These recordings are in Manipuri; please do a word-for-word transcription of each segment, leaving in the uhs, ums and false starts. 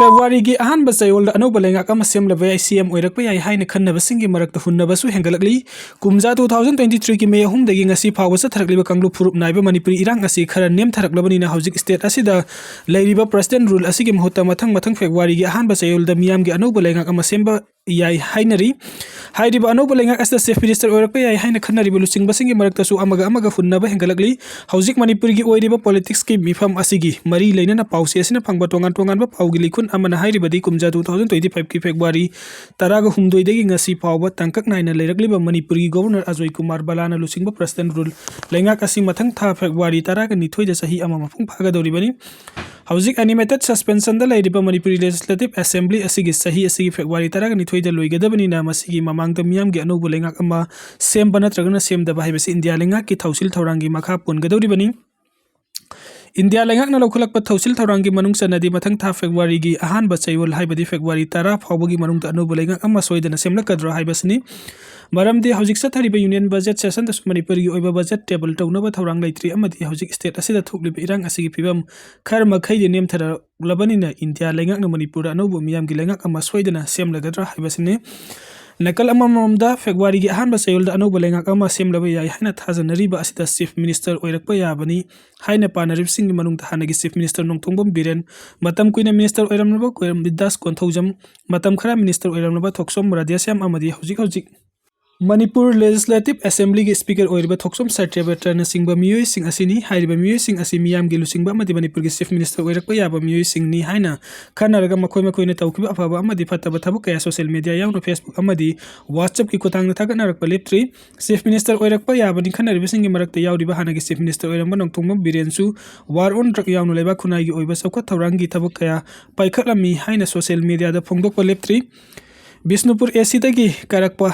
ꯐꯦꯕ꯭ꯔꯨꯋꯥꯔꯤꯒꯤ ꯑꯍꯥꯟꯕ ꯆꯌꯣꯜꯗ ꯑꯅꯧꯕ ꯂꯩꯉꯥꯛ ꯑꯃ ꯁꯦꯝꯂꯕ ꯌꯥꯏ, ꯁꯤ ꯑꯦꯝ ꯑꯣꯏꯔꯛꯄ ꯌꯥꯏ ꯍꯥꯏꯅ ꯈꯟꯅꯕꯁꯤꯡꯒꯤ ꯃꯔꯛꯇ ꯍꯨꯟꯅꯕꯁꯨ ꯍꯦꯟꯒꯠꯂꯛꯂꯤ꯫ ꯀꯨꯝꯖꯥ two thousand twenty threeꯒꯤ ꯃꯦ ꯑꯍꯨꯝꯗꯒꯤ ꯉꯁꯤ ꯐꯥꯎꯕ ꯆꯠꯊꯔꯛꯂꯤꯕ ꯀꯥꯡꯂꯨꯞ ꯐꯨꯔꯨꯞ ꯅꯥꯏꯕ ꯃꯅꯤꯄꯨꯔꯤ ꯏꯔꯥꯡ ꯑꯁꯤ ꯈꯔ ꯅꯦꯝꯊꯔꯛꯂꯕꯅꯤꯅ ꯍꯧꯖꯤꯛ state ꯑꯁꯤꯗ ꯂꯩꯔꯤꯕ president rule ꯑꯁꯤꯒꯤ ꯃꯍꯨꯠꯇ ꯃꯊꯪ ꯃꯊꯪ ꯐꯦꯕ꯭ꯔꯨꯋꯥꯔꯤꯒꯤ ꯑꯍꯥꯟꯕ ꯆꯌꯣꯜꯗ ꯃꯤꯌꯥꯝꯒꯤ ꯑꯅꯧꯕ ꯂꯩꯉꯥꯛ ꯑꯃ ꯁꯦꯝꯕ ꯌꯥꯏ ꯍꯥꯏꯅꯔꯤ꯫ ꯍꯥꯏꯔꯤꯕ ꯑꯅꯧꯕ ꯂꯩꯉꯥꯛ ꯑꯁꯤꯗ chief minister ꯑꯣꯏꯔꯛꯄ ꯌꯥꯏ ꯍꯥꯏꯅ ꯈꯟꯅꯔꯤꯕ ꯂꯨꯆꯤꯡꯕꯁꯤꯡꯒꯤ ꯃꯔꯛꯇꯁꯨ ꯑꯃꯒ ꯑꯃꯒ ꯍꯨꯟꯅꯕ ꯍꯦꯟꯒꯠꯂꯛꯂꯤ꯫ ꯍꯧꯖꯤꯛ ꯃꯅꯤꯄꯨꯔꯒꯤ ꯑꯣꯏꯔꯤꯕ politicsꯀꯤ ꯃꯤꯐꯝ ꯑꯁꯤꯒꯤ ꯃꯔꯤ ꯂꯩꯅꯅ ꯄꯥꯎꯆꯦ ꯑꯁꯤꯅ ꯐꯪꯕ ꯇꯣꯉꯥꯟ ꯇꯣꯉꯥꯟꯕ ꯄꯥꯎꯒꯤ ꯂꯤꯈꯨꯟ ꯑꯃꯅ ꯍꯥꯏꯔꯤꯕꯗꯤ ꯀꯨꯝꯖꯥ two thousand twenty fiveꯀꯤ ꯐꯦꯕ꯭ꯔꯨꯋꯥꯔꯤ ꯇꯔꯥꯒ ꯍꯨꯝꯗꯣꯏꯗꯒꯤ ꯉꯁꯤ ꯐꯥꯎꯕ ꯇꯥꯡꯀꯛ ꯅꯥꯏꯅ ꯂꯩꯔꯛꯂꯤꯕ ꯃꯅꯤꯄꯨꯔꯒꯤ governor ꯑꯖꯣꯏ ꯀꯨꯃꯥꯔ ꯕꯂꯥꯅ ꯂꯨꯆꯤꯡꯕ president rule ꯂꯩꯉꯥꯛ ꯑꯁꯤ ꯃꯊꯪ ꯊꯥ ꯐꯦꯕ꯭ꯔꯨꯋꯥꯔꯤ ꯇꯔꯥꯒ ꯅꯤꯊꯣꯏꯗ ꯆꯍꯤ ꯑꯃ ꯃꯄꯨꯡ ꯐꯥꯒꯗꯧꯔꯤꯕꯅꯤ꯫ ꯍꯧꯖꯤꯛ animated suspensionꯗ ꯂꯩꯔꯤꯕ ꯃꯅꯤꯄꯨꯔꯤ legislative assembly ꯑꯁꯤꯒꯤ ꯆꯍꯤ ꯑꯁꯤꯒꯤ ꯐꯦꯕ꯭ꯔꯨꯋꯥꯔꯤ ꯇꯔꯥꯒ ꯅꯤꯊꯣꯏꯗ ꯂꯣꯏꯒꯗꯕꯅꯤꯅ ꯃꯁꯤꯒꯤ ꯃꯃꯥꯡꯗ ꯃꯤꯌꯥꯝꯒꯤ ꯑꯅꯧꯕ ꯂꯩꯉꯥꯛ ꯑꯃ ꯁꯦꯝꯕ ꯅꯠꯇ꯭ꯔꯒꯅ ꯁꯦꯝꯗꯕ ꯍꯥꯏꯕꯁꯤ ꯏꯟꯗꯤꯌꯥ ꯂꯩꯉꯥꯛꯀꯤ ꯊꯧꯁꯤꯜ ꯊꯧꯔꯥꯡꯒꯤ ꯃꯈꯥ ꯄꯣꯟꯒꯗꯧꯔꯤꯕꯅꯤ꯫ ꯏꯟꯗꯤꯌꯥ ꯂꯩꯉꯥꯛꯅ ꯂꯧꯈꯠꯂꯛꯄ ꯊꯧꯁꯤꯜ ꯊꯧꯔꯥꯡꯒꯤ ꯃꯅꯨꯡ ꯆꯟꯅꯗꯤ ꯃꯊꯪ ꯊꯥ ꯐꯦꯕ꯭ꯔꯨꯋꯥꯔꯤꯒꯤ ꯑꯍꯥꯟꯕ ꯆꯌꯣꯜ ꯍꯥꯏꯕꯗꯤ ꯐꯦꯕ꯭ꯔꯨꯋꯥꯔꯤ ꯇꯔꯥ ꯐꯥꯎꯕꯒꯤ ꯃꯅꯨꯡꯗ ꯑꯅꯧꯕ ꯂꯩꯉꯥꯛ ꯑꯃ ꯁꯣꯏꯗꯅ ꯁꯦꯝꯂꯛꯀꯗ꯭ꯔꯥ ꯍꯥꯏꯕꯁꯤꯅꯤ꯫ ꯃꯔꯝꯗꯤ ꯍꯧꯖꯤꯛ ꯆꯠꯊꯔꯤꯕ union budget sessionꯗꯁꯨ ꯃꯅꯤꯄꯨꯔꯒꯤ ꯑꯣꯏꯕ budget table ꯇꯧꯅꯕ ꯊꯧꯔꯥꯡ ꯂꯩꯇ꯭ꯔꯤ ꯑꯃꯗꯤ ꯍꯧꯖꯤꯛ state ꯑꯁꯤꯗ ꯊꯣꯛꯂꯤꯕ ꯏꯔꯥꯡ ꯑꯁꯤꯒꯤ ꯐꯤꯕꯝ ꯈꯔ ꯃꯈꯩꯗꯤ ꯅꯦꯝꯊꯔꯛꯂꯕꯅꯤꯅ ꯏꯟꯗꯤꯌꯥ ꯂꯩꯉꯥꯛꯅ ꯃꯅꯤꯄꯨꯔꯗ ꯑꯅꯧꯕ ꯃꯤꯌꯥꯝꯒꯤ ꯂꯩꯉꯥꯛ ꯑꯃ ꯁꯣꯏꯗꯅ ꯁꯦꯝꯂꯒꯗ꯭ꯔꯥ ꯍꯥꯏꯕꯁꯤꯅꯤ꯫ ꯅꯥꯀꯜ ꯑꯃꯃꯝꯗ ꯐꯦꯕ꯭ꯔꯨꯋꯥꯔꯤꯒꯤ ꯑꯍꯥꯟꯕ ꯆꯌꯣꯜꯗ ꯑꯅꯧꯕ ꯂꯩꯉꯥꯛ ꯑꯃ ꯁꯦꯝꯂꯕ ꯌꯥꯏ ꯍꯥꯏꯅ ꯊꯥꯖꯅꯔꯤꯕ ꯑꯁꯤꯗ chief minister ꯑꯣꯏꯔꯛꯄ ꯌꯥꯕꯅꯤ ꯍꯥꯏꯅ ꯄꯥꯅꯔꯤꯕꯁꯤꯡꯒꯤ ꯃꯅꯨꯡꯗ ꯍꯥꯟꯅꯒꯤ chief minister ꯅꯣꯡꯊꯣꯝꯕꯝ ꯕꯤꯔꯦꯟ, ꯃꯇꯝ ꯀꯨꯏꯅ minister ꯑꯣꯏꯔꯝꯂꯕ ꯀꯣꯏꯔꯝꯕꯤꯗꯥꯁ ꯀꯣꯟꯊꯧꯖꯝ, ꯃꯇꯝ ꯈꯔ minister ꯑꯣꯏꯔꯝꯂꯕ ꯊꯣꯛꯆꯣꯝ ꯔꯥꯙꯦꯁ꯭ꯌꯥꯝ ꯑꯃꯗꯤ ꯍꯧꯖꯤꯛ ꯍꯧꯖꯤꯛ ꯃꯅꯤꯄꯨꯔ Legislative Assemblyꯒꯤ speaker ꯑꯣꯏꯔꯤꯕ ꯊꯣꯛꯆꯣꯝ ꯁꯇ꯭ꯌꯕ꯭ꯔꯇꯅꯆꯤꯡꯕ ꯃꯤꯑꯣꯏꯁꯤꯡ ꯑꯁꯤꯅꯤ꯫ ꯍꯥꯏꯔꯤꯕ ꯃꯤꯑꯣꯏꯁꯤꯡ ꯑꯁꯤ ꯃꯤꯌꯥꯝꯒꯤ ꯂꯨꯆꯤꯡꯕ ꯑꯃꯗꯤ ꯃꯅꯤꯄꯨꯔꯒꯤ chief minister ꯑꯣꯏꯔꯛꯄ ꯌꯥꯕ ꯃꯤꯑꯣꯏꯁꯤꯡꯅꯤ ꯍꯥꯏꯅ ꯈꯟꯅꯔꯒ ꯃꯈꯣꯏ ꯃꯈꯣꯏꯅ ꯇꯧꯈꯤꯕ ꯑꯐꯕ ꯑꯃꯗꯤ ꯐꯠꯇꯕ ꯊꯕꯛ ꯀꯌꯥ social media ꯌꯥꯎꯅ Facebook ꯑꯃꯗꯤ WhatsAppꯀꯤ ꯈꯨꯠꯊꯥꯡꯗ ꯊꯥꯒꯠꯅꯔꯛꯄ ꯂꯦꯞꯇ꯭ꯔꯤ꯫ Chief minister ꯑꯣꯏꯔꯛꯄ ꯌꯥꯕꯅꯤ ꯈꯟꯅꯔꯤꯕꯁꯤꯡꯒꯤ ꯃꯔꯛꯇ ꯌꯥꯎꯔꯤꯕ ꯍꯥꯟꯅꯒꯤ chief minister ꯑꯣꯏꯔꯝꯕ ꯅꯣꯡꯊꯣꯝꯕꯝ ꯕꯤꯔꯦꯟꯁꯨ war on drug ꯌꯥꯎꯅ ꯂꯩꯕꯥꯛ ꯈꯨꯟꯅꯥꯏꯒꯤ ꯑꯣꯏꯕ ꯆꯥꯎꯈꯠ ꯊꯧꯔꯥꯡꯒꯤ ꯊꯕꯛ ꯀꯌꯥ ꯄꯥꯏꯈꯠꯂꯝꯃꯤ ꯍꯥꯏꯅ social mediaꯗ ꯐꯣꯡꯗꯣꯛꯄ ꯂꯦꯞꯇ꯭ꯔꯤ꯫ ꯕꯤꯁꯅꯨꯄꯨꯔ ACꯗꯒꯤ ꯀꯥꯔꯛꯄ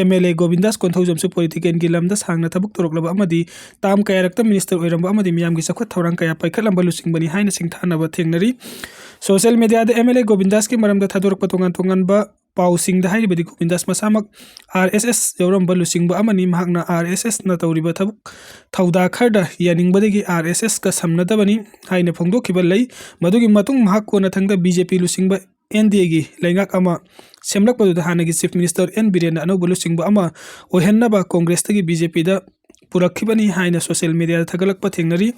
MLA ꯒꯣꯕꯤꯟꯗꯥꯁ ꯀꯣꯟꯊꯧꯖꯝꯁꯨ politicalꯒꯤ ꯂꯝꯗ ꯁꯥꯡꯅ ꯊꯕꯛ ꯇꯧꯔꯛꯂꯕ ꯑꯃꯗꯤ term ꯀꯌꯥꯔꯛꯇ minister ꯑꯣꯏꯔꯝꯕ ꯑꯃꯗꯤ ꯃꯤꯌꯥꯝꯒꯤ ꯆꯥꯎꯈꯠ ꯊꯧꯔꯥꯡ ꯀꯌꯥ ꯄꯥꯏꯈꯠꯂꯝꯕ ꯂꯨꯆꯤꯡꯕꯅꯤ ꯍꯥꯏꯅ ꯁꯤꯡꯊꯥꯅꯕ ꯊꯦꯡꯅꯔꯤ꯫ Social mediaꯗ MLA ꯒꯣꯕꯤꯟꯗꯥꯁꯀꯤ ꯃꯔꯝꯗ ꯊꯥꯗꯣꯔꯛꯄ ꯇꯣꯉꯥꯟ ꯇꯣꯉꯥꯟꯕ ꯄꯥꯎꯁꯤꯡꯗ ꯍꯥꯏꯔꯤꯕꯗꯤ ꯒꯣꯕꯤꯟꯗꯥꯁ ꯃꯁꯥꯃꯛ ꯑꯥꯔ ꯑꯦꯁ ꯑꯦꯁ ꯌꯥꯎꯔꯝꯕ ꯂꯨꯆꯤꯡꯕ ꯑꯃꯅꯤ꯫ ꯃꯍꯥꯛꯅ ꯑꯥꯔ ꯑꯦꯁ ꯑꯦꯁꯅ ꯇꯧꯔꯤꯕ ꯊꯕꯛ ꯊꯧꯗꯥ ꯈꯔꯗ ꯌꯥꯅꯤꯡꯕꯗꯒꯤ ꯑꯥꯔ ꯑꯦꯁ ꯑꯦꯁꯀ ꯁꯝꯅꯗꯕꯅꯤ ꯍꯥꯏꯅ ꯐꯣꯡꯗꯣꯛꯈꯤꯕ ꯂꯩ꯫ ꯃꯗꯨꯒꯤ ꯃꯇꯨꯡ ꯃꯍꯥꯛ ꯀꯣꯟꯅꯊꯪꯗ ꯕꯤ ꯖꯦ ꯄꯤ ꯂꯨꯆꯤꯡꯕ ꯑꯦꯟ ꯗꯤ ꯑꯦꯒꯤ ꯂꯩꯉꯥꯛ ꯑꯃ ꯁꯦꯝꯂꯛꯄꯗꯨꯗ ꯍꯥꯟꯅꯒꯤ ꯆꯤꯐ ꯃꯤꯅꯤꯁꯇꯔ ꯑꯦꯟ ꯕꯤꯔꯦꯟꯅ ꯑꯅꯧꯕ ꯂꯨꯆꯤꯡꯕ ꯑꯃ ꯑꯣꯏꯍꯟꯅꯕ ꯀꯣꯡꯒ꯭ꯔꯦꯁꯇꯒꯤ ꯕꯤ ꯖꯦ ꯄꯤꯗ ꯄꯨꯔꯛꯈꯤꯕꯅꯤ ꯍꯥꯏꯅ ꯁꯣꯁꯤꯌꯦꯜ ꯃꯤꯗꯤꯌꯥꯗ ꯊꯥꯒꯠꯂꯛꯄ ꯊꯦꯡꯅꯔꯤ꯫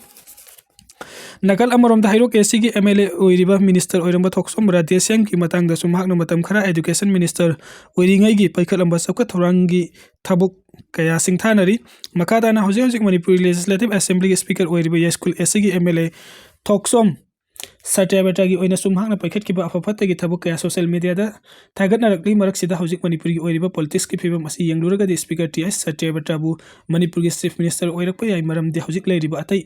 ꯅꯥꯀꯜ ꯑꯃꯔꯣꯝꯗ ꯍꯩꯔꯣꯛ ꯑꯦ ꯁꯤꯒꯤ ꯑꯦꯝ ꯑꯦꯜ ꯑꯦ ꯑꯣꯏꯔꯤꯕ ꯃꯤꯅꯤꯁꯇꯔ ꯑꯣꯏꯔꯝꯕ ꯊꯣꯛꯆꯣꯝ ꯔꯥꯙꯦꯁ꯭ꯌꯥꯝꯒꯤ ꯃꯇꯥꯡꯗꯁꯨ ꯃꯍꯥꯛꯅ ꯃꯇꯝ ꯈꯔ ꯑꯦꯗꯨꯀꯦꯁꯟ ꯃꯤꯅꯤꯁꯇꯔ ꯑꯣꯏꯔꯤꯉꯩꯒꯤ ꯄꯥꯏꯈꯠꯂꯝꯕ ꯆꯥꯎꯈꯠ ꯊꯧꯔꯥꯡꯒꯤ ꯊꯕꯛ ꯀꯌꯥ ꯁꯤꯡꯊꯥꯅꯔꯤ꯫ ꯃꯈꯥ ꯇꯥꯅ ꯍꯧꯖꯤꯛ ꯍꯧꯖꯤꯛ ꯃꯅꯤꯄꯨꯔ ꯂꯦꯖꯤꯁꯂꯦꯇꯤꯚ ꯑꯦꯁꯦꯝꯕ꯭ꯂꯤꯒꯤ ꯁ꯭ꯄꯤꯀꯔ ꯑꯣꯏꯔꯤꯕ ꯌꯥꯏꯁ꯭ꯀꯨꯜ ꯑꯦ ꯁꯤꯒꯤ ꯑꯦꯝ ꯑꯦꯜ ꯑꯦ ꯊꯣꯛꯆꯣꯝ ꯁꯇ꯭ꯌꯕ꯭ꯔꯇꯒꯤ ꯑꯣꯏꯅꯁꯨ ꯃꯍꯥꯛꯅ ꯄꯥꯏꯈꯠꯈꯤꯕ ꯑꯐ ꯐꯠꯇꯒꯤ ꯊꯕꯛ ꯀꯌꯥ ꯁꯣꯁꯤꯌꯦꯜ ꯃꯤꯗꯤꯌꯥꯗ ꯊꯥꯒꯠꯅꯔꯛꯂꯤ꯫ ꯃꯔꯛꯁꯤꯗ ꯍꯧꯖꯤꯛ ꯃꯅꯤꯄꯨꯔꯒꯤ ꯑꯣꯏꯔꯤꯕ ꯄꯣꯂꯤꯇꯤꯛꯁꯀꯤ ꯐꯤꯕꯝ ꯑꯁꯤ ꯌꯦꯡꯂꯨꯔꯒꯗꯤ ꯁ꯭ꯄꯤꯀꯔ ꯇꯤ ꯑꯩꯆ ꯁꯇ꯭ꯌꯕ꯭ꯔꯇꯕꯨ ꯃꯅꯤꯄꯨꯔꯒꯤ ꯆꯤꯐ ꯃꯤꯅꯤꯁꯇꯔ ꯑꯣꯏꯔꯛꯄ ꯌꯥꯏ, ꯃꯔꯝꯗꯤ ꯍꯧꯖꯤꯛ ꯂꯩꯔꯤꯕ ꯑꯇꯩ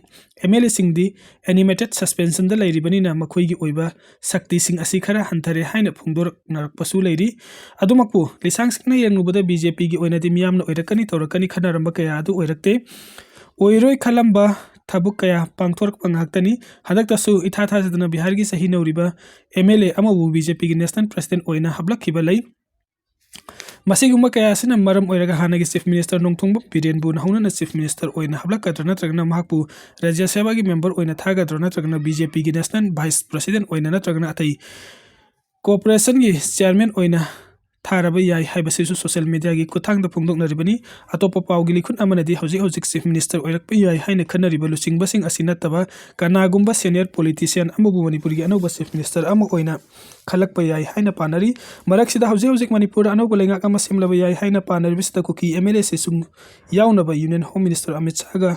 ꯑꯦꯝ ꯑꯦꯜ ꯑꯦꯁꯤꯡꯗꯤ ꯑꯦꯅꯤꯃꯦꯇꯦꯗ ꯁꯁꯄꯦꯟꯁꯟꯗ ꯂꯩꯔꯤꯕꯅꯤꯅ ꯃꯈꯣꯏꯒꯤ ꯑꯣꯏꯕ ꯁꯛꯇꯤꯁꯤꯡ ꯑꯁꯤ ꯈꯔ ꯍꯟꯊꯔꯦ ꯍꯥꯏꯅ ꯐꯣꯡꯗꯣꯔꯛꯅꯔꯛꯄꯁꯨ ꯂꯩꯔꯤ꯫ ꯑꯗꯨꯃꯛꯄꯨ ꯂꯤꯁꯥꯡ ꯁꯤꯡꯅ ꯌꯦꯡꯂꯨꯕꯗ ꯕꯤ ꯖꯦ ꯄꯤꯒꯤ ꯑꯣꯏꯅꯗꯤ ꯃꯤꯌꯥꯝꯅ ꯑꯣꯏꯔꯛꯀꯅꯤ ꯇꯧꯔꯛꯀꯅꯤ ꯈꯟꯅꯔꯝꯕ ꯀꯌꯥ ꯑꯗꯨ ꯑꯣꯏꯔꯛꯇꯦ꯫ ꯑꯣꯏꯔꯣꯏ ꯈꯜꯂꯝꯕ ꯊꯕꯛ ꯀꯌꯥ ꯄꯥꯡꯊꯣꯔꯛꯄ ꯉꯥꯛꯇꯅꯤ꯫ ꯍꯟꯗꯛꯇꯁꯨ ꯏꯊꯥ ꯊꯥꯖꯗꯅ ꯕꯤꯍꯥꯔꯒꯤ ꯆꯍꯤ ꯅꯧꯔꯤꯕ ꯑꯦꯝ ꯑꯦꯜ ꯑꯦ ꯑꯃꯕꯨ ꯕꯤ ꯖꯦ ꯄꯤꯒꯤ ꯅꯦꯁꯅꯦꯜ ꯄ꯭ꯔꯦꯁꯤꯗꯦꯟꯠ ꯑꯣꯏꯅ ꯍꯥꯞꯂꯛꯈꯤꯕ ꯂꯩ꯫ ꯃꯁꯤꯒꯨꯝꯕ ꯀꯌꯥ ꯑꯁꯤꯅ ꯃꯔꯝ ꯑꯣꯏꯔꯒ ꯍꯥꯟꯅꯒꯤ ꯆꯤꯐ ꯃꯤꯅꯤꯁꯇꯔ ꯅꯣꯡꯊꯣꯝꯕꯝ ꯕꯤꯔꯦꯟꯕꯨ ꯍꯧꯅꯅ ꯆꯤꯐ ꯃꯤꯅꯤꯁꯇꯔ ꯑꯣꯏꯅ ꯍꯥꯞꯂꯛꯀꯗ꯭ꯔꯥ ꯅꯠꯇ꯭ꯔꯒꯅ ꯃꯍꯥꯛꯄꯨ ꯔꯥꯖ꯭ꯌ ꯁꯚꯥꯒꯤ ꯃꯦꯝꯕꯔ ꯑꯣꯏꯅ ꯊꯥꯒꯗ꯭ꯔꯥ ꯅꯠꯇ꯭ꯔꯒꯅ ꯕꯤ ꯖꯦ ꯄꯤꯒꯤ ꯅꯦꯁꯅꯦꯜ ꯚꯥꯏꯁ ꯄ꯭ꯔꯦꯁꯤꯗꯦꯟꯠ ꯑꯣꯏꯅ ꯅꯠꯇ꯭ꯔꯒꯅ ꯑꯇꯩ ꯀꯣꯔꯄꯣꯔꯦꯁꯟꯒꯤ ꯆꯤꯌꯥꯔꯃꯦꯟ ꯑꯣꯏꯅ ꯊꯥꯔꯕ ꯌꯥꯏ ꯍꯥꯏꯕꯁꯤꯁꯨ ꯁꯣꯁꯤꯌꯦꯜ ꯃꯤꯗꯤꯌꯥꯒꯤ ꯈꯨꯠꯊꯥꯡꯗ ꯐꯣꯡꯗꯣꯛꯅꯔꯤꯕꯅꯤ꯫ ꯑꯇꯣꯞꯄ ꯄꯥꯎꯒꯤ ꯂꯤꯈꯨꯠ ꯑꯃꯅꯗꯤ ꯍꯧꯖꯤꯛ ꯍꯧꯖꯤꯛ ꯆꯤꯐ ꯃꯤꯅꯤꯁꯇꯔ ꯑꯣꯏꯔꯛꯄ ꯌꯥꯏ ꯍꯥꯏꯅ ꯈꯟꯅꯔꯤꯕ ꯂꯨꯆꯤꯡꯕꯁꯤꯡ ꯑꯁꯤ ꯅꯠꯇꯕ ꯀꯅꯥꯒꯨꯝꯕ ꯁꯦꯅꯤꯌꯔ ꯄꯣꯂꯤꯇꯤꯁꯤꯌꯥꯟ ꯑꯃꯕꯨ ꯃꯅꯤꯄꯨꯔꯒꯤ ꯑꯅꯧꯕ ꯆꯤꯐ ꯃꯤꯅꯤꯁꯇꯔ ꯑꯃ ꯑꯣꯏꯅ ꯈꯜꯂꯛꯄ ꯌꯥꯏ ꯍꯥꯏꯅ ꯄꯥꯅꯔꯤ꯫ ꯃꯔꯛꯁꯤꯗ ꯍꯧꯖꯤꯛ ꯍꯧꯖꯤꯛ ꯃꯅꯤꯄꯨꯔꯗ ꯑꯅꯧꯕ ꯂꯩꯉꯥꯛ ꯑꯃ ꯁꯦꯝꯂꯕ ꯌꯥꯏ ꯍꯥꯏꯅ ꯄꯥꯅꯔꯤꯕꯁꯤꯗ ꯀꯨꯀꯤ ꯑꯦꯝ ꯑꯦꯜ ꯑꯦꯁꯤꯡ ꯌꯥꯎꯅꯕ ꯌꯨꯅꯤꯌꯟ ꯍꯣꯝ ꯃꯤꯅꯤꯁꯇꯔ ꯑꯃꯤꯠ ꯁꯥꯍꯒ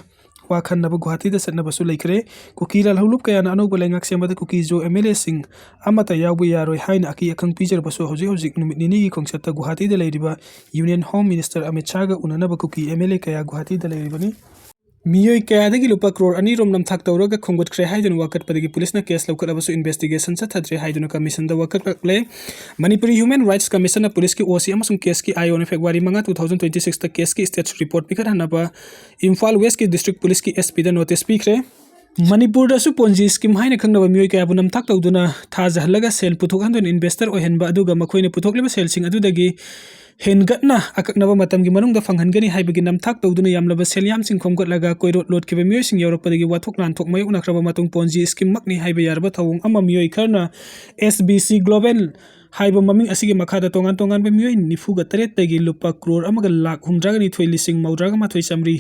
ꯋꯥ ꯈꯟꯅꯕ ꯒꯨꯋꯥꯍꯥꯇꯤꯗ ꯆꯠꯅꯕꯁꯨ ꯂꯩꯈ꯭ꯔꯦ꯫ ꯀꯨꯀꯤ ꯂꯥꯜꯍꯧꯂꯨꯞ ꯀꯌꯥꯅ ꯑꯅꯧꯕ ꯂꯩꯉꯥꯛ ꯁꯦꯝꯕꯗ ꯀꯨꯀꯤ ꯖꯣ ꯑꯦꯝ ꯑꯦꯜ ꯑꯦꯁꯤꯡ ꯑꯃꯠꯇ ꯌꯥꯎꯕ ꯌꯥꯔꯣꯏ ꯍꯥꯏꯅ ꯑꯀꯤ ꯑꯈꯪ ꯄꯤꯖꯔꯕꯁꯨ ꯍꯧꯖꯤꯛ ꯍꯧꯖꯤꯛ ꯅꯨꯃꯤꯠ ꯅꯤꯅꯤꯒꯤ ꯈꯣꯡꯆꯠꯇ ꯒꯨꯋꯥꯍꯥꯇꯤꯗ ꯂꯩꯔꯤꯕ ꯌꯨꯅꯤꯌꯟ ꯍꯣꯝ ꯃꯤꯅꯤꯁꯇꯔ ꯑꯃꯤꯠ ꯁꯥꯍꯒ ꯎꯅꯅꯕ ꯀꯨꯀꯤ ꯑꯦꯝ ꯑꯦꯜ ꯑꯦ ꯀꯌꯥ ꯒꯨꯋꯥꯍꯥꯇꯤꯗ ꯂꯩꯔꯤꯕꯅꯤ꯫ ꯃꯤꯑꯣꯏ ꯀꯌꯥꯗꯒꯤ ꯂꯨꯄꯥ ꯀ꯭ꯔꯣꯔ ꯑꯅꯤ ꯔꯣꯝ ꯅꯝꯊꯥꯛ ꯇꯧꯔꯒ ꯈꯣꯝꯒꯠꯈ꯭ꯔꯦ ꯍꯥꯏꯗꯨꯅ ꯋꯥꯀꯠꯄꯗꯒꯤ ꯄꯨꯂꯤꯁꯅ ꯀꯦꯁ ꯂꯧꯈꯠꯂꯕꯁꯨ ꯏꯟꯚꯦꯁꯇꯤꯒꯦꯁꯟ ꯆꯠꯊꯗ꯭ꯔꯦ ꯍꯥꯏꯗꯨꯅ ꯀꯃꯤꯁꯟꯗ ꯋꯥꯀꯠꯂꯛꯂꯦ꯫ ꯃꯅꯤꯄꯨꯔꯤ ꯍ꯭ꯌꯨꯃꯦꯟ ꯔꯥꯏꯠꯁ ꯀꯃꯤꯁꯟꯅ ꯄꯨꯂꯤꯁꯀꯤ ꯑꯣ ꯁꯤ ꯑꯃꯁꯨꯡ ꯀꯦꯁꯀꯤ ꯑꯥꯏ ꯑꯣꯅ ꯐꯦꯕ꯭ꯔꯨꯋꯥꯔꯤ ꯃꯉꯥ, ꯇꯨ ꯊꯥꯎꯖꯟ ꯇ꯭ꯋꯦꯟꯇꯤ ꯁꯤꯛꯁꯇ ꯀꯦꯁꯀꯤ ꯁ꯭ꯇꯦꯇꯁ ꯔꯤꯄꯣꯔꯠ ꯄꯤꯈꯠꯍꯟꯅꯕ ꯏꯝꯐꯥꯜ ꯋꯦꯁꯀꯤ ꯗꯤꯁꯇ꯭ꯔꯤꯛ ꯄꯨꯂꯤꯁꯀꯤ ꯑꯦꯁ ꯄꯤꯗ ꯅꯣꯇꯤꯁ ꯄꯤꯈ꯭ꯔꯦ꯫ ꯃꯅꯤꯄꯨꯔꯗꯁꯨ ꯄꯣꯟꯖꯤ ꯁ꯭ꯀꯤꯝ ꯍꯥꯏꯅ ꯈꯪꯅꯕ ꯃꯤꯑꯣꯏ ꯀꯌꯥꯕꯨ ꯅꯝꯊꯥꯛ ꯇꯧꯗꯨꯅ ꯊꯥꯖꯍꯜꯂꯒ ꯁꯦꯜ ꯄꯨꯊꯣꯛꯍꯟꯗꯨꯅ ꯏꯟꯚꯦꯁꯇꯔ ꯑꯣꯏꯍꯟꯕ, ꯑꯗꯨꯒ ꯃꯈꯣꯏꯅ ꯄꯨꯊꯣꯛꯂꯤꯕ ꯁꯦꯜꯁꯤꯡ ꯑꯗꯨꯗꯒꯤ ꯍꯦꯟꯒꯠꯅ ꯑꯀꯛꯅꯕ ꯃꯇꯝꯒꯤ ꯃꯅꯨꯡꯗ ꯐꯪꯍꯟꯒꯅꯤ ꯍꯥꯏꯕꯒꯤ ꯅꯝꯊꯥꯛ ꯇꯧꯗꯨꯅ ꯌꯥꯝꯂꯕ ꯁꯦꯜ ꯌꯥꯝꯁꯤꯡ ꯈꯣꯝꯒꯠꯂꯒ ꯀꯣꯏꯔꯣꯠ ꯂꯣꯠꯈꯤꯕ ꯃꯤꯑꯣꯏꯁꯤꯡ ꯌꯥꯎꯔꯛꯄꯗꯒꯤ ꯋꯥꯊꯣꯛ ꯂꯥꯟꯊꯣꯛ ꯃꯥꯌꯣꯛꯅꯈ꯭ꯔꯕ ꯃꯇꯨꯡ ꯄꯣꯟꯖꯤ ꯁ꯭ꯀꯤꯝꯃꯛꯅꯤ ꯍꯥꯏꯕ ꯌꯥꯔꯕ ꯊꯧꯑꯣꯡ ꯑꯃ ꯃꯤꯑꯣꯏ ꯈꯔꯅ S B C Global ꯍꯥꯏꯕ ꯃꯃꯤꯡ ꯑꯁꯤꯒꯤ ꯃꯈꯥꯗ ꯇꯣꯉꯥꯟ ꯇꯣꯉꯥꯟꯕ ꯃꯤꯑꯣꯏ ꯅꯤꯐꯨꯒ ꯇꯔꯦꯠꯇꯒꯤ ꯂꯨꯄꯥ ꯀ꯭ꯔꯣꯔ ꯑꯃꯒ ꯂꯥꯈ ꯍꯨꯝꯗ꯭ꯔꯥꯒ ꯅꯤꯊꯣꯏ ꯂꯤꯁꯤꯡ ꯃꯧꯗ꯭ꯔꯥꯒ ꯃꯥꯊꯣꯏ ꯆꯥꯃꯔꯤ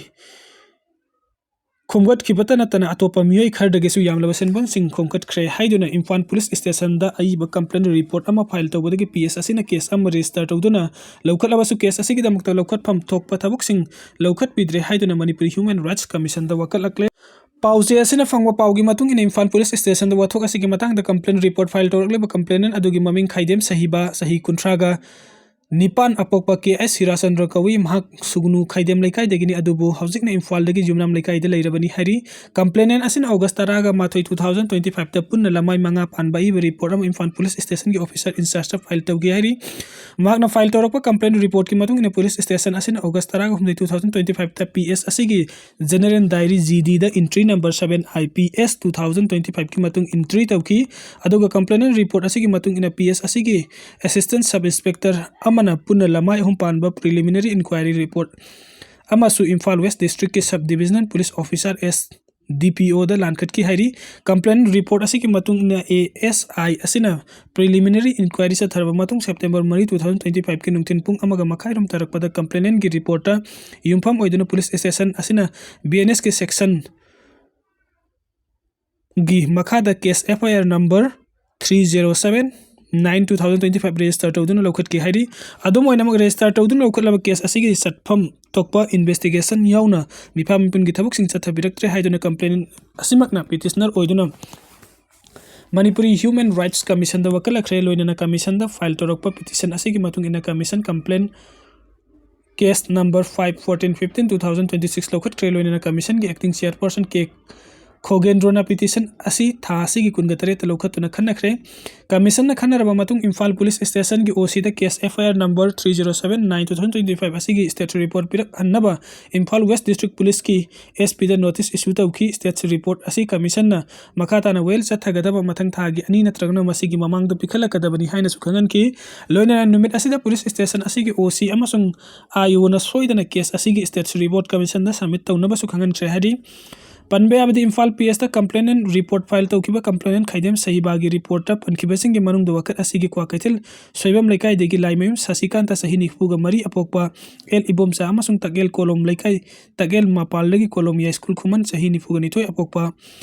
ꯈꯣꯝꯒꯠꯈꯤꯕꯇ ꯅꯠꯇꯅ ꯑꯇꯣꯞꯄ ꯃꯤꯑꯣꯏ ꯈꯔꯗꯒꯤꯁꯨ ꯌꯥꯝꯂꯕ ꯁꯦꯟꯐꯝꯁꯤꯡ ꯈꯣꯝꯒꯠꯈ꯭ꯔꯦ ꯍꯥꯏꯗꯨꯅ ꯏꯝꯐꯥꯜ ꯄꯨꯂꯤꯁ ꯁ꯭ꯇꯦꯁꯟꯗ ꯑꯏꯕ ꯀꯝꯄ꯭ꯂꯦꯟ ꯔꯤꯄꯣꯔꯠ ꯑꯃ ꯐꯥꯏꯜ ꯇꯧꯕꯗꯒꯤ P S ꯑꯁꯤꯅ ꯀꯦꯁ ꯑꯃ ꯔꯦꯖꯤꯁꯇꯔ ꯇꯧꯗꯨꯅ ꯂꯧꯈꯠꯂꯕꯁꯨ, ꯀꯦꯁ ꯑꯁꯤꯒꯤꯗꯃꯛꯇ ꯂꯧꯈꯠꯐꯝ ꯊꯣꯛꯄ ꯊꯕꯛꯁꯤꯡ ꯂꯧꯈꯠꯄꯤꯗ꯭ꯔꯦ ꯍꯥꯏꯗꯨꯅ ꯃꯅꯤꯄꯨꯔ ꯍ꯭ꯌꯨꯃꯦꯟ ꯔꯥꯏꯠꯁ ꯀꯃꯤꯁꯟꯗ ꯋꯥꯀꯠꯂꯛꯂꯦ꯫ ꯄꯥꯎꯆꯦ ꯑꯁꯤꯅ ꯐꯪꯕ ꯄꯥꯎꯒꯤ ꯃꯇꯨꯡ ꯏꯟꯅ ꯏꯝꯐꯥꯜ ꯄꯨꯂꯤꯁ ꯁ꯭ꯇꯦꯁꯟꯗ ꯋꯥꯊꯣꯛ ꯑꯁꯤꯒꯤ ꯃꯇꯥꯡꯗ ꯀꯝꯄ꯭ꯂꯦꯟ ꯔꯤꯄꯣꯔꯠ ꯐꯥꯏꯜ ꯇꯧꯔꯛꯂꯤꯕ ꯀꯝꯄ꯭ꯂꯦꯅꯦꯟ ꯑꯗꯨꯒꯤ ꯃꯃꯤꯡ ꯈꯥꯏꯗꯦꯝ ꯁꯍꯤꯕꯥ, ꯆꯍꯤ ꯀꯨꯟꯊ꯭ꯔꯥꯒ ꯅꯤꯄꯥꯟ, ꯑꯄꯣꯛꯄ K S ꯍꯤꯔꯥꯆꯟꯗ꯭ꯔ ꯀꯧꯏ꯫ ꯃꯍꯥꯛ ꯁꯨꯒꯅꯨ ꯈꯥꯏꯗꯦꯝ ꯂꯩꯀꯥꯏꯗꯒꯤꯅꯤ, ꯑꯗꯨꯕꯨ ꯍꯧꯖꯤꯛꯅ ꯏꯝꯐꯥꯜꯗꯒꯤ ꯌꯨꯝꯅꯥꯝ ꯂꯩꯀꯥꯏꯗ ꯂꯩꯔꯕꯅꯤ ꯍꯥꯏꯔꯤ꯫ ꯀꯝꯄ꯭ꯂꯦꯅꯦꯟ ꯑꯁꯤꯅ ꯑꯣꯒꯁ ꯇꯔꯥꯒ ꯃꯥꯊꯣꯏ, two thousand twenty five ꯇ ꯄꯨꯟꯅ ꯂꯃꯥꯏ ꯃꯉꯥ ꯄꯥꯟꯕ ꯑꯏꯕ ꯔꯤꯄꯣꯔꯠ ꯑꯃ ꯏꯝꯐꯥꯜ ꯄꯨꯂꯤꯁ ꯁ꯭ꯇꯦꯁꯟꯒꯤ ꯑꯣꯐꯤꯁꯔ ꯏꯟꯆꯥꯔꯖꯇ ꯐꯥꯏꯜ ꯇꯧꯈꯤ ꯍꯥꯏꯔꯤ꯫ ꯃꯍꯥꯛꯅ ꯐꯥꯏꯜ ꯇꯧꯔꯛꯄ ꯀꯝꯄ꯭ꯂꯦꯟ ꯔꯤꯄꯣꯔꯠꯀꯤ ꯃꯇꯨꯡ ꯏꯟꯅ ꯄꯨꯂꯤꯁ ꯁ꯭ꯇꯦꯁꯟ ꯑꯁꯤꯅ ꯑꯣꯒꯁ ꯇꯔꯥꯒ ꯍꯨꯝꯗꯣꯏ, two thousand twenty five ꯇ P S ꯑꯁꯤꯒꯤ general dairy G D the entry number seven I P S two thousand twenty five ꯀꯤ ꯃꯇꯨꯡ entry ꯇꯧꯈꯤ꯫ ꯑꯗꯨꯒ ꯀꯝꯄ꯭ꯂꯦꯅꯦꯟ ꯔꯤꯄꯣꯔꯠ ꯑꯁꯤꯒꯤ ꯃꯇꯨꯡ ꯏꯟꯅ P S ꯑꯁꯤꯒꯤ assistant sub inspector ꯑꯃꯅ ꯄꯨꯟꯅ ꯂꯃꯥꯏ ꯑꯍꯨꯝ ꯄꯥꯟꯕ preliminary inquiry report ꯑꯃꯁꯨ ꯏꯝꯐꯥꯜ ꯋꯦꯁ ꯗꯤꯁꯇ꯭ꯔꯤꯛꯀꯤ sub divisional police officer S D P O ꯗ ꯂꯥꯟꯈꯠꯈꯤ ꯍꯥꯏꯔꯤ꯫ ꯀꯝꯄ꯭ꯂꯦꯟ ꯔꯤꯄꯣꯔꯠ ꯑꯁꯤꯒꯤ ꯃꯇꯨꯡ ꯏꯟꯅ A S I ꯑꯁꯤꯅ preliminary inquiry ꯆꯠꯊꯔꯕ ꯃꯇꯨꯡ, ꯁꯦꯞꯇꯦꯝꯕꯔ ꯃꯔꯤ, two thousand twenty five ꯀꯤ ꯅꯨꯡꯊꯤꯜ ꯄꯨꯡ ꯑꯃꯒ ꯃꯈꯥꯏꯔꯣꯝ ꯇꯥꯔꯛꯄꯗ ꯀꯝꯄ꯭ꯂꯦꯅꯦꯟꯒꯤ ꯔꯤꯄꯣꯔꯠꯇ ꯌꯨꯝꯐꯝ ꯑꯣꯏꯗꯨꯅ ꯄꯨꯂꯤꯁ ꯁ꯭ꯇꯦꯁꯟ ꯑꯁꯤꯅ B N S ꯀꯤ section ꯒꯤ ꯃꯈꯥꯗ case F I R number three zero seven nine two thousand twenty five register ꯇꯧꯗꯨꯅ ꯂꯧꯈꯠꯈꯤ ꯍꯥꯏꯔꯤ꯫ ꯑꯗꯨꯝ ꯑꯣꯏꯅꯃꯛ, register ꯇꯧꯗꯨꯅ ꯂꯧꯈꯠꯂꯕ case ꯑꯁꯤꯒꯤ ꯆꯠꯐꯝ ꯊꯣꯛꯄ investigation ꯌꯥꯎꯅ ꯃꯤꯐꯥ ꯃꯤꯄꯨꯟꯒꯤ ꯊꯕꯛꯁꯤꯡ ꯆꯠꯊꯕꯤꯔꯛꯇ꯭ꯔꯦ ꯍꯥꯏꯗꯨꯅ ꯀꯝꯄ꯭ꯂꯦꯟ ꯑꯁꯤꯃꯛꯅ ꯄꯤꯇꯤꯁꯅꯔ ꯑꯣꯏꯗꯨꯅ ꯃꯅꯤꯄꯨꯔꯤ ꯍ꯭ꯌꯨꯃꯦꯟ ꯔꯥꯏꯠꯁ ꯀꯃꯤꯁꯟꯗ ꯋꯥꯀꯠꯂꯛꯈ꯭ꯔꯦ꯫ ꯂꯣꯏꯅꯅ ꯀꯃꯤꯁꯟꯗ ꯐꯥꯏꯜ ꯇꯧꯔꯛꯄ ꯄꯤꯇꯤꯁꯟ ꯑꯁꯤꯒꯤ ꯃꯇꯨꯡ ꯏꯟꯅ commission complain case number five fourteen fifteen two thousand twenty six ꯂꯧꯈꯠꯈ꯭ꯔꯦ꯫ ꯂꯣꯏꯅꯅ ꯀꯃꯤꯁꯟꯒꯤ acting chairperson K ꯈꯣꯒꯦꯟꯗ꯭ꯔꯣꯅ ꯄꯤꯇꯤꯁꯟ ꯑꯁꯤ ꯊꯥ ꯑꯁꯤꯒꯤ ꯀꯨꯟꯒ ꯇꯔꯦꯠꯇ ꯂꯧꯈꯠꯇꯨꯅ ꯈꯟꯅꯈ꯭ꯔꯦ꯫ ꯀꯃꯤꯁꯟꯅ ꯈꯟꯅꯔꯕ ꯃꯇꯨꯡ ꯏꯝꯐꯥꯜ ꯄꯨꯂꯤꯁ ꯁ꯭ꯇꯦꯁꯟꯒꯤ ꯑꯣ ꯁꯤꯗ case F I R number three zero seven nine two thousand twenty five ꯑꯁꯤꯒꯤ ꯁ꯭ꯇꯦꯠꯁ ꯔꯤꯄꯣꯔꯠ ꯄꯤꯔꯛꯍꯟꯅꯕ ꯏꯝꯐꯥꯜ ꯋꯦꯁ ꯗꯤꯁꯇ꯭ꯔꯤꯛ ꯄꯨꯂꯤꯁꯀꯤ ꯑꯦꯁ ꯄꯤꯗ ꯅꯣꯇꯤꯁ ꯏꯁꯨ ꯇꯧꯈꯤ꯫ ꯁ꯭ꯇꯦꯠꯁ ꯔꯤꯄꯣꯔꯠ ꯑꯁꯤ ꯀꯃꯤꯁꯟꯅ ꯃꯈꯥ ꯇꯥꯅ ꯋꯦꯜ ꯆꯠꯊꯒꯗꯕ ꯃꯊꯪ ꯊꯥꯒꯤ ꯑꯅꯤ ꯅꯠꯇ꯭ꯔꯒꯅ ꯃꯁꯤꯒꯤ ꯃꯃꯥꯡꯗ ꯄꯤꯈꯠꯂꯛꯀꯗꯕꯅꯤ ꯍꯥꯏꯅꯁꯨ ꯈꯪꯍꯟꯈꯤ꯫ ꯂꯣꯏꯅꯅ ꯅꯨꯃꯤꯠ ꯑꯁꯤꯗ ꯄꯨꯂꯤꯁ ꯁ꯭ꯇꯦꯁꯟ ꯑꯁꯤꯒꯤ ꯑꯣ ꯁꯤ ꯑꯃꯁꯨꯡ ꯑꯥꯏ ꯑꯣꯅ ꯁꯣꯏꯗꯅ ꯀꯦꯁ ꯑꯁꯤꯒꯤ ꯁ꯭ꯇꯦꯠꯁ ꯔꯤꯄꯣꯔꯠ ꯀꯃꯤꯁꯟꯗ ꯁꯕꯃꯤꯠ ꯇꯧꯅꯕꯁꯨ ꯈꯪꯍꯟꯈ꯭ꯔꯦ ꯍꯥꯏꯔꯤ꯫ ꯄꯟꯕ ꯌꯥꯕꯗꯤ ꯏꯝꯐꯥꯜ ꯄꯤ ꯑꯦꯁꯇ ꯀꯝꯄ꯭ꯂꯦꯅꯦꯟ ꯔꯤꯄꯣꯔꯠ ꯐꯥꯏꯜ ꯇꯧꯈꯤꯕ ꯀꯝꯄ꯭ꯂꯦꯅꯦꯟ ꯈꯥꯏꯗꯦꯝ ꯁꯍꯤꯕꯥꯒꯤ ꯔꯤꯄꯣꯔꯠꯇ ꯄꯟꯈꯤꯕꯁꯤꯡꯒꯤ ꯃꯅꯨꯡꯗ ꯋꯥꯀꯠ ꯑꯁꯤꯒꯤ ꯀ꯭ꯋꯥꯀꯩꯊꯦꯜ ꯁꯣꯏꯕꯝ ꯂꯩꯀꯥꯏꯗꯒꯤ ꯂꯥꯏꯃꯌꯨꯝ ꯁꯁꯤꯀꯥꯟꯇ ꯆꯍꯤ ꯅꯤꯐꯨꯒ ꯃꯔꯤ ꯑꯄꯣꯛꯄ ꯑꯦꯜ ꯏꯕꯣꯝꯆꯥ ꯑꯃꯁꯨꯡ ꯇꯛꯑꯦꯜ ꯀꯣꯂꯣꯝ ꯂꯩꯀꯥꯏ ꯇꯛꯑꯦꯜ ꯃꯄꯥꯜꯗꯒꯤ ꯀꯣꯂꯣꯝ ꯌꯥꯏꯁ꯭ꯀꯨꯜ ꯈꯨꯃꯟ ꯆꯍꯤ ꯅꯤꯐꯨꯒ ꯅꯤꯊꯣꯏ ꯑꯄꯣꯛꯄ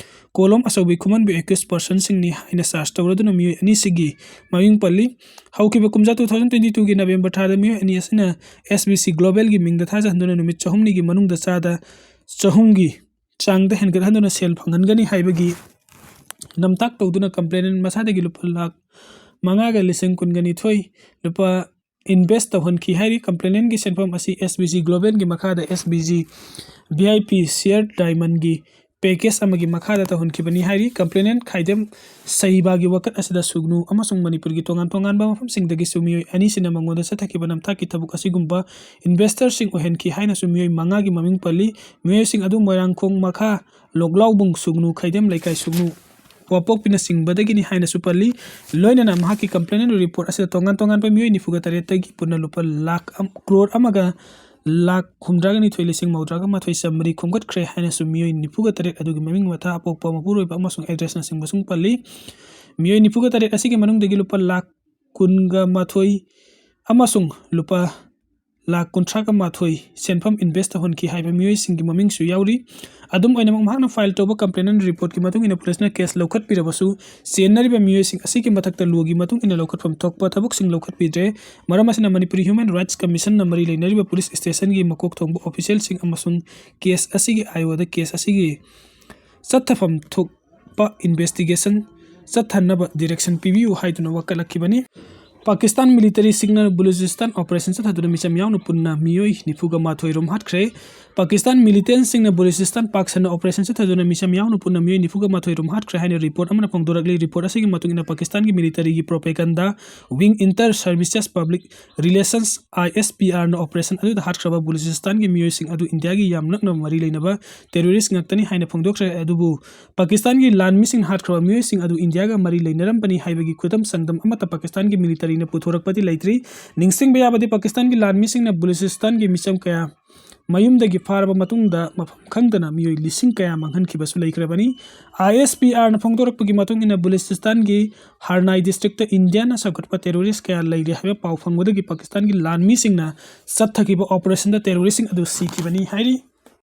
ꯀꯣꯂꯣꯝ ꯑꯆꯧꯕꯤ ꯈꯨꯃꯟꯕꯨ ꯑꯦꯀ꯭ꯌꯨꯁ ꯄꯔꯁꯟꯁꯤꯡꯅꯤ ꯍꯥꯏꯅ ꯆꯥꯔꯖ ꯇꯧꯔꯗꯨꯅ ꯃꯤꯑꯣꯏ ꯑꯅꯤꯁꯤꯒꯤ ꯃꯃꯤꯡ ꯄꯜꯂꯤ꯫ ꯍꯧꯈꯤꯕ ꯀꯨꯝꯖꯥ ꯇꯨ ꯊꯥꯎꯖꯟ ꯇ꯭ꯋꯦꯟꯇꯤ ꯇꯨꯒꯤ ꯅꯕꯦꯝꯕꯔ ꯊꯥꯗ ꯃꯤꯑꯣꯏ ꯑꯅꯤ ꯑꯁꯤꯅ ꯑꯦꯁ ꯕꯤ ꯁꯤ ꯒ꯭ꯂꯣꯕꯦꯜꯒꯤ ꯃꯤꯡꯗ ꯊꯥꯖꯍꯟꯗꯨꯅ ꯅꯨꯃꯤꯠ ꯆꯍꯨꯝꯅꯤꯒꯤ ꯃꯅꯨꯡꯗ ꯆꯥꯗ ꯆꯍꯨꯝꯒꯤ ꯆꯥꯡꯗ ꯍꯦꯟꯒꯠꯍꯟꯗꯨꯅ ꯁꯦꯜ ꯐꯪꯍꯟꯒꯅꯤ ꯍꯥꯏꯕꯒꯤ ꯅꯝꯊꯥꯛ ꯇꯧꯗꯨꯅ ꯀꯝꯄ꯭ꯂꯦꯅꯦꯟ ꯃꯁꯥꯗꯒꯤ ꯂꯨꯄꯥ ꯂꯥꯈ ꯃꯉꯥꯒ ꯂꯤꯁꯤꯡ ꯀꯨꯟꯒ ꯅꯤꯊꯣꯏ ꯂꯨꯄꯥ ꯏꯟꯚꯦꯁ ꯇꯧꯍꯟꯈꯤ ꯍꯥꯏꯔꯤ꯫ ꯀꯝꯄ꯭ꯂꯦꯅꯦꯟꯒꯤ ꯁꯦꯟꯐꯝ ꯑꯁꯤ ꯑꯦꯁ ꯕꯤ ꯖꯤ ꯒ꯭ꯂꯣꯕꯦꯜꯒꯤ ꯃꯈꯥꯗ S B G V I P ꯁꯤꯌꯔ ꯗꯥꯏꯃꯟꯒꯤ ꯄꯦꯀꯦꯖ ꯑꯃꯒꯤ ꯃꯈꯥꯗ ꯇꯧꯍꯟꯈꯤꯕꯅꯤ ꯍꯥꯏꯔꯤ꯫ ꯀꯝꯄ꯭ꯂꯦꯅꯦꯟ ꯈꯥꯏꯗꯦꯝ ꯁꯍꯤꯕꯥꯒꯤ ꯋꯥꯀꯠ ꯑꯁꯤꯗ ꯁꯨꯒꯅꯨ ꯑꯃꯁꯨꯡ ꯃꯅꯤꯄꯨꯔꯒꯤ ꯇꯣꯉꯥꯟ ꯇꯣꯉꯥꯟꯕ ꯃꯐꯝꯁꯤꯡꯗꯒꯤꯁꯨ ꯃꯤꯑꯣꯏ ꯑꯅꯤꯁꯤꯅ ꯃꯉꯣꯟꯗ ꯆꯠꯊꯈꯤꯕ ꯅꯝꯊꯥꯛꯀꯤ ꯊꯕꯛ ꯑꯁꯤꯒꯨꯝꯕ ꯏꯟꯚꯦꯁꯇꯔꯁꯤꯡ ꯑꯣꯏꯍꯟꯈꯤ ꯍꯥꯏꯅꯁꯨ ꯃꯤꯑꯣꯏ ꯃꯉꯥꯒꯤ ꯃꯃꯤꯡ ꯄꯜꯂꯤ꯫ ꯃꯤꯑꯣꯏꯁꯤꯡ ꯑꯗꯨ ꯃꯣꯏꯔꯥꯡꯈꯣꯡ ꯃꯈꯥ ꯂꯣꯛꯂꯥꯎꯕꯨꯡ ꯁꯨꯒꯅꯨ, ꯈꯥꯏꯗꯦꯝ ꯂꯩꯀꯥꯏ ꯁꯨꯒꯅꯨ, ꯋꯥꯄꯣꯛꯄꯤꯅꯆꯤꯡꯕꯗꯒꯤꯅꯤ ꯍꯥꯏꯅꯁꯨ ꯄꯜꯂꯤ꯫ ꯂꯣꯏꯅꯅ ꯃꯍꯥꯛꯀꯤ ꯀꯝꯄ꯭ꯂꯦꯅꯦꯟ ꯔꯤꯄꯣꯔꯠ ꯑꯁꯤꯗ ꯇꯣꯉꯥꯟ ꯇꯣꯉꯥꯟꯕ ꯃꯤꯑꯣꯏ ꯅꯤꯐꯨꯒ ꯇꯔꯦꯠꯇꯒꯤ ꯄꯨꯟꯅ ꯂꯨꯄꯥ ꯂꯥꯈ ꯑꯃ, ꯀ꯭ꯔꯣꯔ ꯑꯃꯒ ꯂꯥꯈ ꯍꯨꯝꯗ꯭ꯔꯥꯒ ꯅꯤꯊꯣꯏ ꯂꯤꯁꯤꯡ ꯃꯧꯗ꯭ꯔꯥꯒ ꯃꯥꯊꯣꯏ ꯆꯥꯝꯃꯔꯤ ꯈꯣꯝꯒꯠꯈ꯭ꯔꯦ ꯍꯥꯏꯅꯁꯨ ꯃꯤꯑꯣꯏ ꯅꯤꯐꯨꯒ ꯇꯔꯦꯠ ꯑꯗꯨꯒꯤ ꯃꯃꯤꯡ ꯃꯊꯥ, ꯑꯄꯣꯛꯄ, ꯃꯄꯨꯔꯣꯏꯕ ꯑꯃꯁꯨꯡ ꯑꯦꯗ꯭ꯔꯦꯁꯅꯆꯤꯡꯕꯁꯨ ꯄꯜꯂꯤ꯫ ꯃꯤꯑꯣꯏ ꯅꯤꯐꯨꯒ ꯇꯔꯦꯠ ꯑꯁꯤꯒꯤ ꯃꯅꯨꯡꯗꯒꯤ ꯂꯨꯄꯥ ꯂꯥꯈ ꯀꯨꯟꯒ ꯃꯥꯊꯣꯏ ꯑꯃꯁꯨꯡ ꯂꯨꯄꯥ ꯂꯥꯈ ꯀꯨꯟꯊ꯭ꯔꯥꯒ ꯃꯥꯊꯣꯏ ꯁꯦꯟꯐꯝ ꯏꯟꯚꯦꯁ ꯇꯧꯍꯟꯈꯤ ꯍꯥꯏꯕ ꯃꯤꯑꯣꯏꯁꯤꯡꯒꯤ ꯃꯃꯤꯡꯁꯨ ꯌꯥꯎꯔꯤ꯫ ꯑꯗꯨꯝ ꯑꯣꯏꯅꯃꯛ, ꯃꯍꯥꯛꯅ ꯐꯥꯏꯜ ꯇꯧꯕ ꯀꯝꯄ꯭ꯂꯦꯅꯦꯟ ꯔꯤꯄꯣꯔꯠꯀꯤ ꯃꯇꯨꯡ ꯏꯟꯅ ꯄꯨꯂꯤꯁꯅ ꯀꯦꯁ ꯂꯧꯈꯠꯄꯤꯔꯕꯁꯨ, ꯆꯦꯟꯅꯔꯤꯕ ꯃꯤꯑꯣꯏꯁꯤꯡ ꯑꯁꯤꯒꯤ ꯃꯊꯛꯇ ꯂꯣꯒꯤ ꯃꯇꯨꯡ ꯏꯟꯅ ꯂꯧꯈꯠꯐꯝ ꯊꯣꯛꯄ ꯊꯕꯛꯁꯤꯡ ꯂꯧꯈꯠꯄꯤꯗ꯭ꯔꯦ꯫ ꯃꯔꯝ ꯑꯁꯤꯅ, ꯃꯅꯤꯄꯨꯔꯤ ꯍ꯭ꯌꯨꯃꯦꯟ ꯔꯥꯏꯠꯁ ꯀꯃꯤꯁꯟꯅ ꯃꯔꯤ ꯂꯩꯅꯔꯤꯕ ꯄꯨꯂꯤꯁ ꯁ꯭ꯇꯦꯁꯟꯒꯤ ꯃꯀꯣꯛ ꯊꯣꯡꯕ ꯑꯣꯐꯤꯁꯤꯌꯦꯜꯁꯤꯡ ꯑꯃꯁꯨꯡ ꯀꯦꯁ ꯑꯁꯤꯒꯤ ꯑꯥꯏ ꯑꯣꯗ ꯀꯦꯁ ꯑꯁꯤꯒꯤ ꯆꯠꯊꯐꯝ ꯊꯣꯛꯄ ꯏꯟꯚꯦꯁꯇꯤꯒꯦꯁꯟ ꯆꯠꯊꯅꯕ ꯗꯤꯔꯦꯛꯁꯟ ꯄꯤꯕꯤꯌꯨ ꯍꯥꯏꯗꯨꯅ ꯋꯥꯀꯠꯂꯛꯈꯤꯕꯅꯤ꯫ ꯄꯥꯀꯤꯁꯇꯥꯟ ꯃꯤꯂꯤꯇꯔꯤꯁꯤꯡꯅ ꯕꯂꯨꯆꯤꯁꯇꯥꯟ ꯑꯣꯄꯔꯦꯁꯟ ꯆꯠꯊꯗꯨꯅ ꯃꯤꯆꯝ ꯌꯥꯎꯅ ꯄꯨꯟꯅ ꯃꯤꯑꯣꯏ ꯅꯤꯐꯨꯒ ꯃꯥꯊꯣꯏ ꯔꯣꯝ ꯍꯥꯠꯈ꯭ꯔꯦ꯫ ꯄꯥꯀꯤꯁꯇꯥꯟ ꯃꯤꯂꯤꯇꯦꯟꯁꯤꯡꯅ ꯕꯂꯨꯆꯤꯁꯇꯥꯟ ꯄꯥꯛ ꯁꯟꯅ ꯑꯣꯄꯔꯦꯁꯟ ꯆꯠꯊꯗꯨꯅ ꯃꯤꯆꯝ ꯌꯥꯎꯅ ꯄꯨꯟꯅ ꯃꯤꯑꯣꯏ ꯅꯤꯐꯨꯒ ꯃꯥꯊꯣꯏ ꯔꯣꯝ ꯍꯥꯠꯈ꯭ꯔꯦ ꯍꯥꯏꯅ ꯔꯤꯄꯣꯔꯠ ꯑꯃꯅ ꯐꯣꯡꯗꯣꯔꯛꯂꯤ꯫ ꯔꯤꯄꯣꯔꯠ ꯑꯁꯤꯒꯤ ꯃꯇꯨꯡ ꯏꯟꯅ ꯄꯥꯀꯤꯁꯇꯥꯟꯒꯤ ꯃꯤꯂꯤꯇꯔꯤꯒꯤ propaganda wing, inter services public relations, ISPR ꯅ ꯑꯣꯄꯔꯦꯁꯟ ꯑꯗꯨꯗ ꯍꯥꯠꯈ꯭ꯔꯕ ꯕꯂꯨꯆꯤꯁꯇꯥꯟꯒꯤ ꯃꯤꯑꯣꯏꯁꯤꯡ ꯑꯗꯨ ꯏꯟꯗꯤꯌꯥꯒꯤ ꯌꯥꯝ ꯅꯛꯅꯕ ꯃꯔꯤ ꯂꯩꯅꯕ ꯇꯦꯔꯣꯔꯤꯁ꯭ꯠ ꯉꯥꯛꯇꯅꯤ ꯍꯥꯏꯅ ꯐꯣꯡꯗꯣꯛꯈ꯭ꯔꯦ꯫ ꯑꯗꯨꯕꯨ ꯄꯥꯀꯤꯁꯇꯥꯟꯒꯤ ꯂꯥꯟꯃꯤꯁꯤꯡꯅ ꯍꯥꯠꯈ꯭ꯔꯕ ꯃꯤꯑꯣꯏꯁꯤꯡ ꯑꯗꯨ ꯏꯟꯗꯤꯌꯥꯒ ꯃꯔꯤ ꯂꯩꯅꯔꯝꯕꯅꯤ ꯍꯥꯏꯕꯒꯤ ꯈꯨꯗꯝ ꯆꯥꯡꯗꯝ ꯑꯃꯠꯇ ꯄꯥꯀꯤꯁꯇꯥꯟꯒꯤ ꯃꯤꯂꯤꯇꯔꯤꯅ ꯄꯨꯊꯣꯔꯛꯄꯗꯤ ꯂꯩꯇ꯭ꯔꯤ꯫ ꯅꯤꯡꯁꯤꯡꯕ ꯌꯥꯕꯗꯤ, ꯄꯥꯀꯤꯁꯇꯥꯟꯒꯤ ꯂꯥꯟꯃꯤꯁꯤꯡꯅ ꯕꯂꯨꯆꯤꯁꯇꯥꯟꯒꯤ ꯃꯤꯆꯝ ꯀꯌꯥ ꯃꯌꯨꯝꯗꯒꯤ ꯐꯥꯔꯕ ꯃꯇꯨꯡꯗ ꯃꯐꯝ ꯈꯪꯗꯅ ꯃꯤꯑꯣꯏ ꯂꯤꯁꯤꯡ ꯀꯌꯥ ꯃꯥꯡꯍꯟꯈꯤꯕꯁꯨ ꯂꯩꯈ꯭ꯔꯕꯅꯤ꯫ ISPR ꯅ ꯐꯣꯡꯗꯣꯔꯛꯄꯒꯤ ꯃꯇꯨꯡ ꯏꯟꯅ, ꯕꯂꯨꯆꯤꯁꯇꯥꯟꯒꯤ ꯍꯔꯅꯥꯏ ꯗꯤꯁꯇ꯭ꯔꯤꯛꯇ ꯏꯟꯗꯤꯌꯥꯅ ꯁꯧꯒꯠꯄ ꯇꯦꯔꯣꯔꯤꯁ꯭ꯠ ꯀꯌꯥ ꯂꯩꯔꯤ ꯍꯥꯏꯕ ꯄꯥꯎ ꯐꯪꯕꯗꯒꯤ ꯄꯥꯀꯤꯁꯇꯥꯟꯒꯤ ꯂꯥꯟꯃꯤꯁꯤꯡꯅ ꯆꯠꯊꯈꯤꯕ ꯑꯣꯄꯔꯦꯁꯟꯗ ꯇꯦꯔꯣꯔꯤꯁ꯭ꯠꯁꯤꯡ ꯑꯗꯨ ꯁꯤꯈꯤꯕꯅꯤ ꯍꯥꯏꯔꯤ꯫